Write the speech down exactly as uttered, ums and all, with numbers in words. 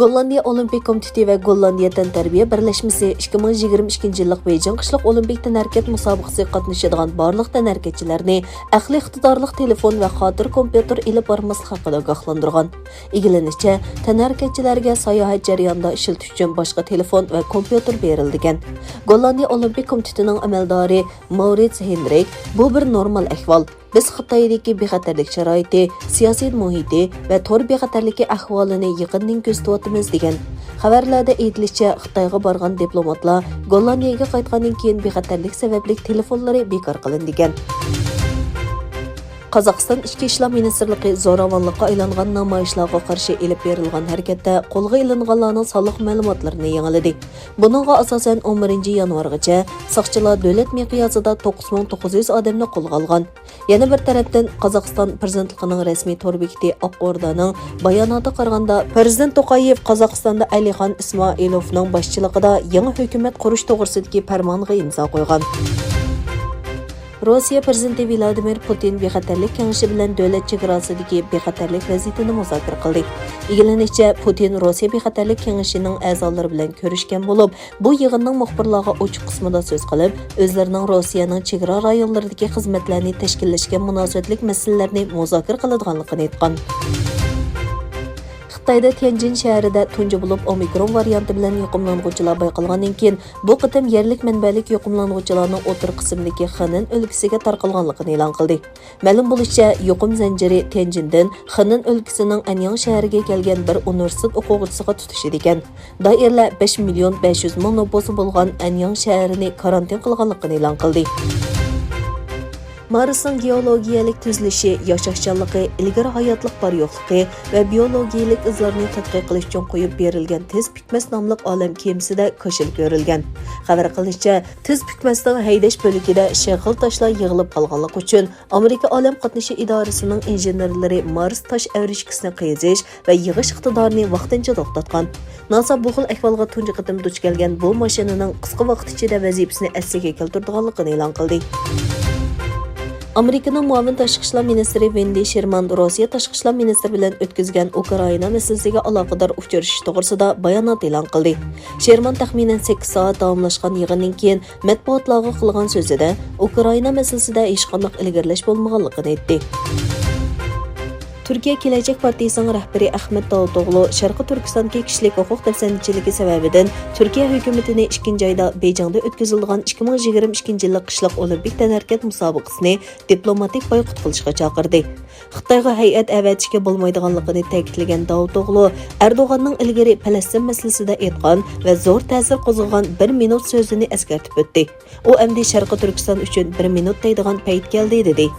گوللاندىيە ئولىمپىك كومىتېتى ۋە گوللاندىيە تەنتەربىيە بىرلەشمىسى ئىككى مىڭ يىگىرمە ئىككىنچى يىللىق بېيجىڭ قىشلىق ئولىمپىك تەنھەرىكەت مۇسابىقىسىگە قاتنىشىدىغان بارلىق تەنھەرىكەتچىلەرنى ئەقلىي ئىقتىدارلىق تېلېفون ۋە خاتىرە كومپيۇتېر ئېلىپ بارماسلىق ھەققىدە ئاگاھلاندۇرغان. ئىگىلىنىشىچە، تەنھەرىكەتچىلەرگە ساياھەت جەريانىدا ئىشلىتىش ئۈچۈن باشقا تېلېفون ۋە كومپيۇتېر بېرىلىدىكەن. گوللاندىيە ئولىمپىك كومىتېتىنىڭ ئەمەلدارى ماۋرىتس ھېنرىك، بۇ بىر نورمال ئەھۋال. بىز خىتايدىكى بىخەتەرلىك شارائىتى، سىياسىي مۇھىتى ۋە تور بىخەتەرلىكى ئەھۋالىنى يېقىندىن كۆزىتىۋاتىمىز، دېگەن. خەۋەرلەردە ئېيتىلىشىچە، خىتايغا بارغان دىپلوماتلار گوللاندىيەگە قايتقاندىن كېيىن بىخەتەرلىك سەۋەبلىك تېلېفونلىرى بىكار قىلىندىكەن. قازاقىستان ئىچكى ئىشلار مىنىستىرلىقى زوراۋانلىققا ئايلانغان نامايىشلارغا قارشى ئېلىپ بېرىلغان ھەرىكەتتە قولغا ئېلىنغانلارنىڭ سانلىق مەلۇماتلىرىنى يېڭىلىدى. بۇنىڭغا ئاساسەن، ئون بىرىنچى يانۋارغىچە ساقچىلار دۆلەت مىقياسىدا توققۇز مىڭ توققۇز يۈز ئادەمنى قولغا ئالغان. يەنە بىر تەرەپتىن، قازاقىستان پىرېزىدېنتلىقىنىڭ رەسمىي تور بېكىتى ئاق ئوردانىڭ باياناتىغا قارىغاندا، پىرېزىدېنت توقايېۋ قازاقىستاندا ئەلىخان ئىسمائىلوۋنىڭ باشچىلىقىدا يېڭى ھۆكۈمەت قۇرۇش توغرىسىدىكى پەرمانغا ئىمزا قويغان. روسىيە پىرېزىدېنتى ۋلادىمىر پۇتىن بىخەتەرلىك كېڭىشى بىلەن دۆلەت چېگراسىدىكى بىخەتەرلىك ۋەزىيىتىنى مۇزاكىرە قىلدى. ئىگىلىنىشىچە، پۇتىن روسىيە بىخەتەرلىك كېڭىشىنىڭ ئەزالىرى بىلەن كۆرۈشكەن بولۇپ، بۇ يىغىننىڭ مۇخبىرلارغا ئوچۇق قىسمىدا سۆز قىلىپ، ئۆزلىرىنىڭ روسىيەنىڭ چېگرا رايونلىرىدىكى خىزمەتلەرنى تەشكىللەشكە مۇناسىۋەتلىك مەسىلىلەرنى مۇزاكىرە قىلىدىغانلىقىنى ئېيتقان. خىتايدا تيەنجىن شەھىرىدە تۇنجى بولۇپ ئومىكرون ۋارىيانتى بىلەن يۇقۇملانغۇچىلار بايقالغاندىن كېيىن، بۇ قېتىم يەرلىك مەنبەلىك يۇقۇملانغۇچىلارنىڭ ئوتتۇرا قىسىمدىكى خېنەن ئۆلكىسىگە تارقالغانلىقىنى ئېلان قىلدى. مەلۇم بولۇشىچە، يۇقۇم زەنجىرى تيەنجىندىن خېنەن ئۆلكىسىنىڭ ئەنياڭ شەھىرىگە كەلگەن بىر ئۇنىۋېرسىتېت ئوقۇغۇچىسىغا تۇتىشىدىكەن. دائىرىلەر بەش مىليون بەش يۈز مىڭ نوپۇسى بولغان ئەنياڭ شەھىرىنى كارانتىن قىلغانلىقىنى ئېلان قىلدى. مارسنىڭ گېئولوگىيەلىك تۈزۈلۈشى، ياشاشچانلىقى، ئىلگىرى ھاياتلىق بار-يوقلۇقى ۋە بىيولوگىيەلىك ئىزلارنى تەتقىق قىلىش ئۈچۈن قويۇپ بېرىلگەن تېز پۈكمەس ناملىق ئالەم كېمىسىدە كاشىلا كۆرۈلگەن. خەۋەر قىلىنىشىچە، تېز پۈكمەسنىڭ ھەيدەش بۆلىكىدە شېغىل تاشلار يىغىلىپ قالغانلىقى ئۈچۈن، ئامېرىكا ئالەم قاتنىشى ئىدارىسىنىڭ ئىنژېنېرلىرى مارس تاش ئەۋرىشكىسىنى قېزىش ۋە يىغىش ئىقتىدارىنى ۋاقتىنچە توختاتقان. ناسا بۇ خىل ئەھۋالغا تۇنجى قېتىم دۇچ كەلگەن بۇ ماشىنىنىڭ قىسقا ۋاقىت ئىچىدە ۋەزىپىسىنى ئەسلىگە كەلتۈرىدىغانلىقىنى ئېلان قىلدى. ئامېرىكىنىڭ مۇئاۋىن تاشقى ئىشلار مىنىستىرى ۋېندى شېرمان روسىيە تاشقى ئىشلار مىنىستىرى بىلەن ئۆتكۈزگەن ئۇكرائىنا مەسىلىسىگە ئالاقىدار ئۇچرىشىش توغرىسىدا بايانات ئېلان قىلدى. شېرمان تەخمىنەن سەككىز سائەت داۋاملاشقان يىغىندىن كېيىن مەتبۇئاتلارغا قىلغان سۆزىدە، ئۇكرائىنا مەسىلىسىدە ھېچقانداق ئىلگىرىلەش بولمىغانلىقىنى ئېيتتى. تۈركىيە كېلەچەك پارتىيىسىنىڭ رەھبىرى ئەخمەت داۋۇتئوغلۇ شەرقىي تۈركىستاندىكى كىشىلىك ھوقۇق دەپسەندىچىلىكى سەۋەبىدىن تۈركىيە ھۆكۈمىتىنى ئىككىنچى ئايدا بېيجىڭدا ئۆتكۈزۈلىدىغان ئىككى مىڭ يىگىرمە ئىككىنچى يىللىق قىشلىق ئولىمپىك تەنھەرىكەت مۇسابىقىسىنى دىپلوماتىك بايقۇت قىلىشقا چاقىردى. خىتايغا ھەيئەت ئەۋەتىشكە بولمايدىغانلىقىنى تەكىتلىگەن داۋۇتئوغلۇ، ئەردوغاننىڭ ئىلگىرى پەلەستىن مەسىلىسىدە ئېيتقان ۋە زور تەسىر قوزغىغان بىر مىنۇت سۆزىنى ئەسكەرتىپ ئۆتتى. ئۇ ئەمدى شەرقىي تۈركىستان ئۈچۈن بىر مىنۇت دەيدىغان پەيت كەلدى، دېدى.